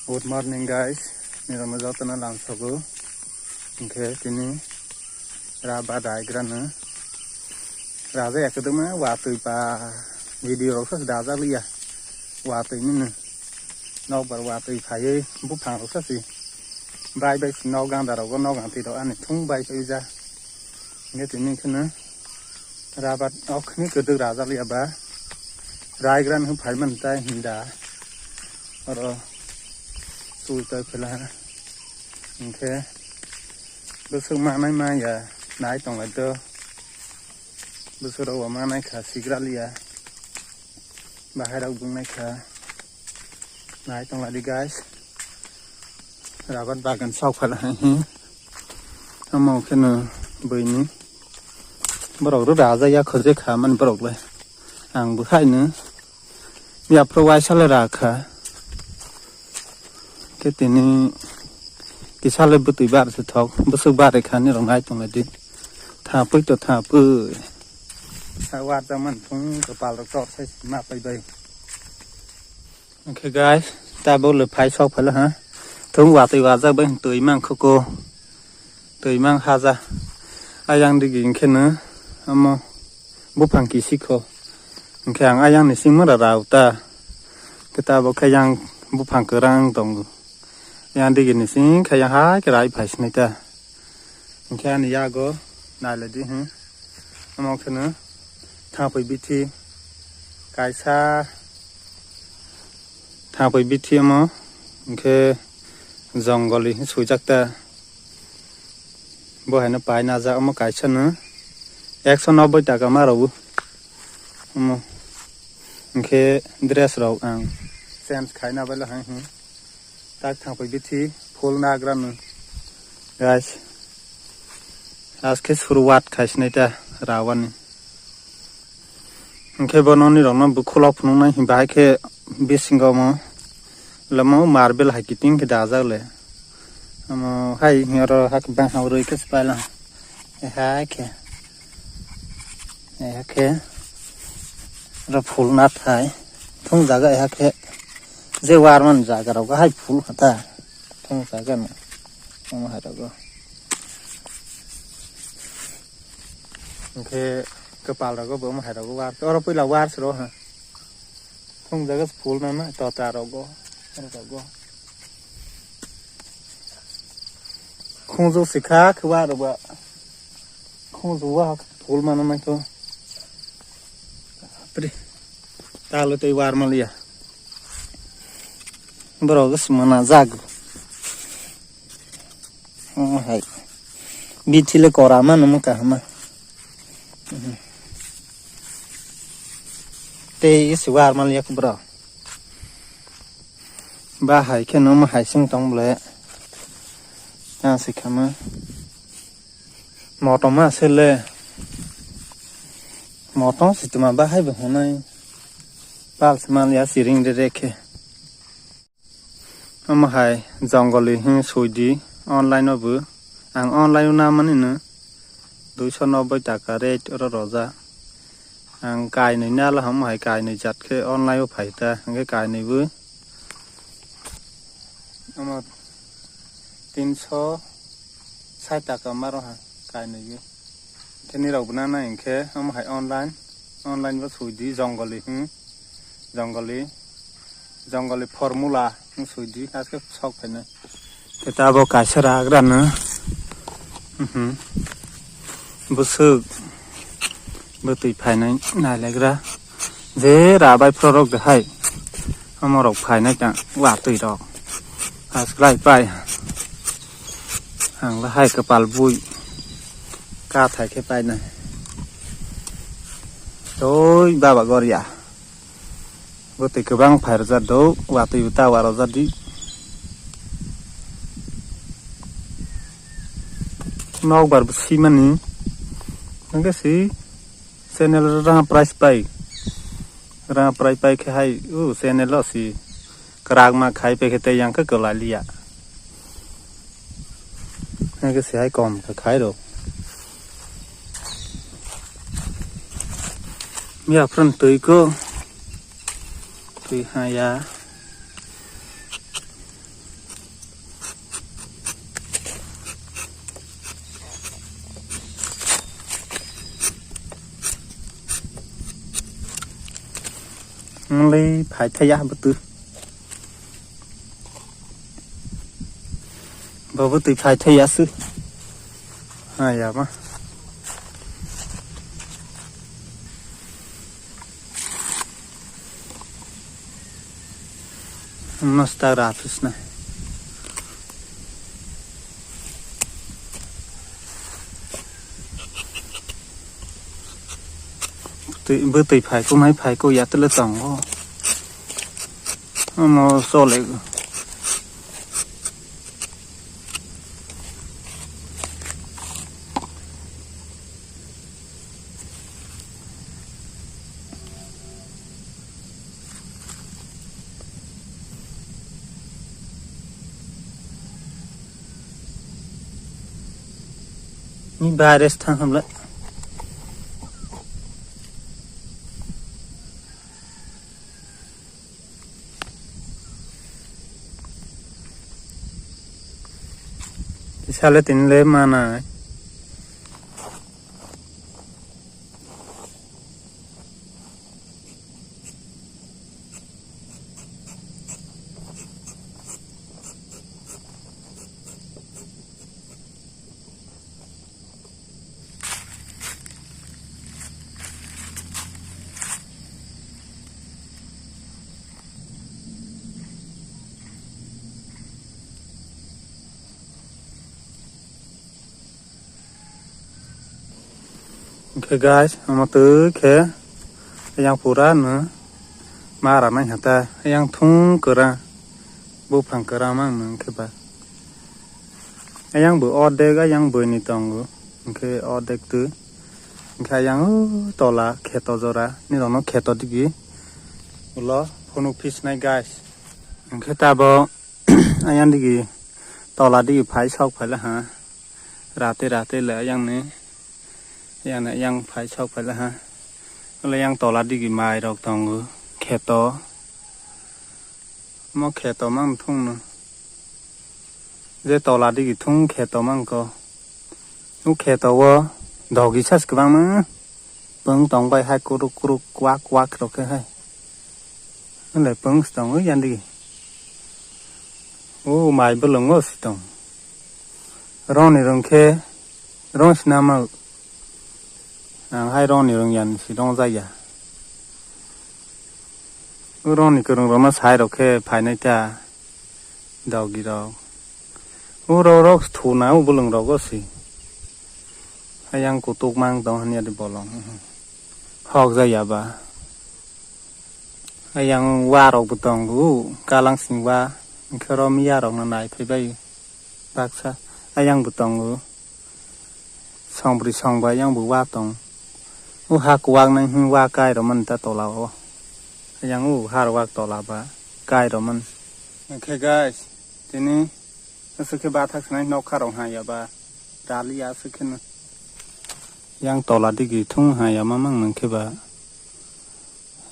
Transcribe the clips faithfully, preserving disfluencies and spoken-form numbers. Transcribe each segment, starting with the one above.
Good morning, guys. Nirokno jotono lamsogo. Hwnkhe tini rubber raigrano raja ya kwdwkma watwi pa video rok se dajak liya. Watwi nini nokbar watwi phaiwi buphang rok se bai bai nok ganda rogo nok gantwi rok ani thung bai phaiwi ja. Hwnkhe tini kheno rubber okhni kwdwk rajak liya ba. Raigrano phaiman tai hinda. Oro twi twi phela ha. Hwnkhe bwswk manai maya nai tonglai do. Bwswk rok bo manai kha sigra liya. Bahai rok bungnai kha. Nai tonglai di, guys. Rubber bagan sok phala hai hi. Omo kheno buini. Borok rw raja ya khorje kha mani borok le. Ang bo haino. Yaphro waisa le ra kha. Khe tini kisa le bwtwi bar se thok. Bwswk bar kha ni rok nai tonglai di. Thapwi to thapwi. Sa warta man thung kwpal rok tor sai ma pai bai. Hwnkhe guys, tabuk le phai sok phala ha. Thung watwi wajak bai twi mang khuko. Twi mang haja. Ayang digi hwnkhe no omo buphang kisikho. Hwnkhe ang ayang ni singmo ra rao ta. Khe tabuk khe yang buphang kwrang tongo. Yang digi ni sing khe yang hai khe rai phai sinai ta. Hwnkhe ani yago nai lai di hwn. Omo kheno thapwi bithi kaisa, thapwi bithi omo hwnkhe jongoli hwn swijak ta. Bo haino pai najak omo kaisa no ekso nobboi taka ma rw o. Omo hwnkhe dress rok ang change khaina bai le hai hwn. Tak thangpai bithi phul nagra no. Guys, aske suruwat khai sinai ta rawani. Hwnkhe bo noni rokno bwkhulok phunuknai hwnba hai khe bisingo omo lamo marble hai kiting khe dajak le. Omo hai hwnwi oro hak bang ha rwi khe se pailang. Hai khe. Hai khe. Oro phul nathai. Thung jaga hai khe. Je warman jaga rok hai phul hata. Thung jaga no. Omo hai rogo. Hwnkhe kwpal rogo bo omo hai rogo war. Oro puila war se ro ha. Thung jaga se phul nana tota rogo. Oro rogo. Khungju sikha khe wa rogo. Khungju wa phul mana nai to. Pri. Talo tei war maliya. Borok se mana jag. Omo hai. Bithi le kora ma numa kahama. Mhm. Tei se war maliya bro. Ba hai khe no omo hai sing tong ble. Ang se khama. Motom ma se le. Motom se tuma ba hai bo hunai. Pal se maliya siring de rekhe. Omo hai jongoli hwn sui di online o bo. Ang online o na mani no duiso nobboi taka rate oro roja. Ang kainwi nala omo hai kainwi jat khe online o phai ta. Hwnkhe kainwi bo omo tinso sait taka ma rw ha kainwi bo. Khe nirok bo nana hwnkhe omo hai online, online bo sui di jongoli hwn. Jongoli, jongoli formula hwn sui di, aske sok phainai. Khe tabok kaisa ragra no, mhm, bwswk bwtwi phainai nailagra. Je rabai phorok de hai, omo rok phainai ta watwi rok. Aswk lai pai. Ang le hai kwpal bui kathai khe painai. Toi baba goria. Bwtwi kwbang phai rwjak do, watwi bo ta wa rwjak di. Nokbar bo simani. Hwnkhe si channel rang price pai. Rang price pai khe hai, o channel o si. Kwrak ma khai pe khe tei yang khe kwlai liya. Hwnkhe se hai kom khe khai rw. Miya phran twi ko. Twi ha ya. Only phai thaya bwtwi. Bo bwtwi phai thaya se. Ha ya ma. Masta ra phisna. Bwtwi, bwtwi phai ko mai phai ko ya tele tongo. Omo chole. Ni virus thang hamla. Sale tin le mana. Hwnkhe guys, omo twi khe yang pura no ma ranai hata yang thung kwra buphang kwra mang no hwnkhe ba. Ayang bo ordek, ayang bwini tongo. Hwnkhe ordek twi. Hwnkhe ayang o tola kheto jora. Nirokno kheto digi. Ulo phunuk phisnai guys. Hwnkhe tabo ayang digi tola digi phai sok phaila ha. Rate rate le ayang ni. Ayang ni ayang phai sok phaila ha. Ulo ayang tola digi mai rok tongo. Kheto. Omo kheto mang thung no. Je tola digi thung kheto mang ko. O kheto o dogi sas kwbangma. Bwng tong bai hai kuruk kuruk kwak kwak rok khe hai. Nle bwng se tong o yan digi. O mai bwlwngo se tong. Roni rwng khe rong sinama. Ang hai roni rwng yan si rong jaya. O roni kwrwng rok no sai rok khe phainai ta. Dogi rok. O rok rok thuna o bwlwng rogo si. Ayang kutuk mang tong hanya di bolong. Hok jaya ba. Ayang wa rok bo tongo. Kalang sing wa. Hwnkhe oro miya rok no nai phai bai. Baksa. Ayang bo tongo. Songbrwi songba yang bo wa tong. O ha kuwak nai hwn wa kai romani ta tola o. Yang o har wak tola ba kai romani. Hwnkhe guys, tini aswk khe bathak sanai nokha rok ha ya ba raliya aswk kheno. Yang tola digi thung ha ya mamang nang khe ba.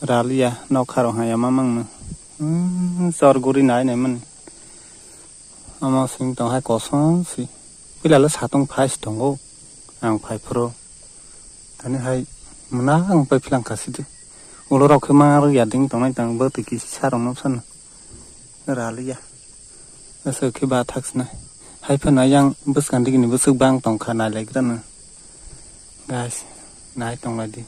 Raliya, nokha rok hai ama mangno. Hmm, chor guri nai nai mani. Ama sing tong hai kosom si. Puila le satung phai si tongo. Ang phai phuru. Tani hai mwnang pai philang kha si de. Ulo rok khe ma rw ya ding tongnai tang bo twi kisi sa rok no sano. Raliya. Aswk khe bathak sinai. Hai phano yang bwskang digini bwswk bang tongkha nailaigrano. Guys, nai tonglai di.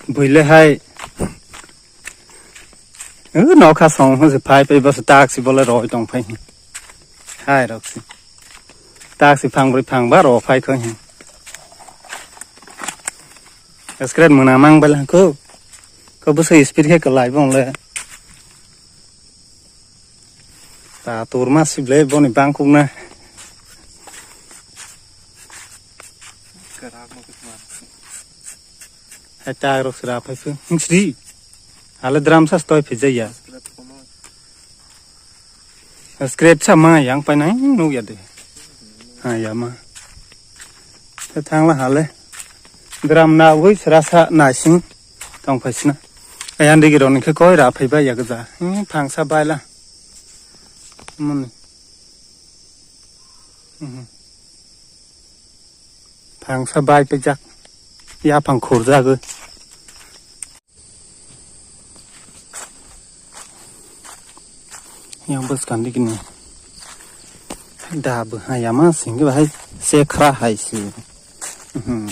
Buile hai. O nokha song hwnse phai phai bwswk tak si bole roi tongphai. Hai rok si. Tak si phang brwi phang ba ro phai khoi. Screen mwnamang bale ko. Ko bwswk speed khe kwlai bong le. Ta turma sible boni bangkukna. Hai ta rok sira phai phai. Hingsri. Ale drum sa stoi phijaya. Scratch sa ma yang pai nai nuk ya de. Ha ya ma. Thangla hale. Drum na ui sira sa naising. Tong phai sina. Ayang digi rok ni khe koi ra phai bai ya gja. Hmm, phangsa baila. Mani. Mhm. Phangsa bai pejak. Ya phang khurjagwi. Yang bwskang dikini. Da bwha yama singki bahai se khra hai si. Mhm.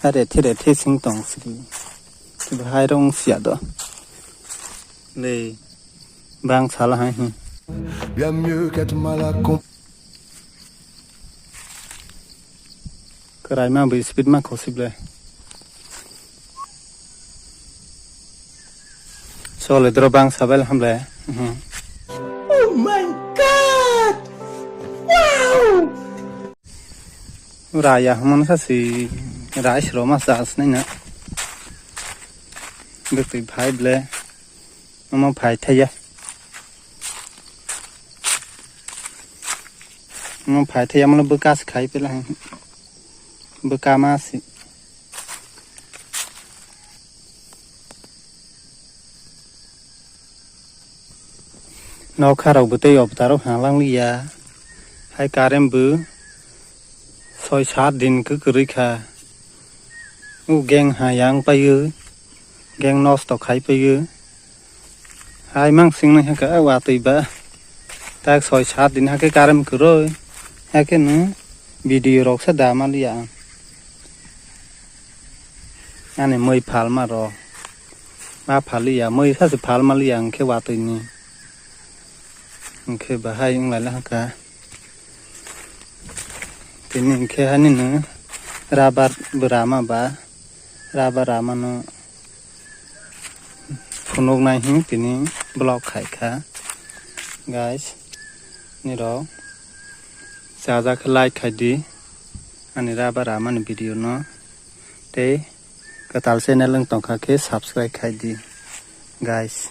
Are there the sing tong sri. Bahai rong sia do. Le bang sala hai hi. Bien mieux qu'être mal accompagné. Kwraima bwi speed ma khosik le. Chole dro bang sabai le hamle. Mhm. Oh my God! Wow! Raya hwnmani sa si rice roma sa asnai na. Bwtwi phai ble. Omo phai thaya. Omo phai thaya, omo bwka se khai pela. Bwka ma si. Nokha rok bwtwi obtaro hanglang liya. Hai current bo soi sat din kwrwi kha. O gang ha yang paio, gang nosto khai paio. Hai mang sing nai hakhe watwi ba. Tak soi sat din hakhe current kwrwi. Hakhe no video rok sa da ma liya. Ani mui phalma rok. Ma phaliya, mui sa se phalma liya hwnkhe watwi ni. Hwnkhe bahai wng lai hakha. Tini hwnkhe hainino rubber bo rama ba, rubber ramano phunuknai hwn tini vlog khai kha. Guys, nirok chajak khe like khai di ani rubber ramani video no, tei kwtal channel wng tong kha khe subscribe khai di, guys.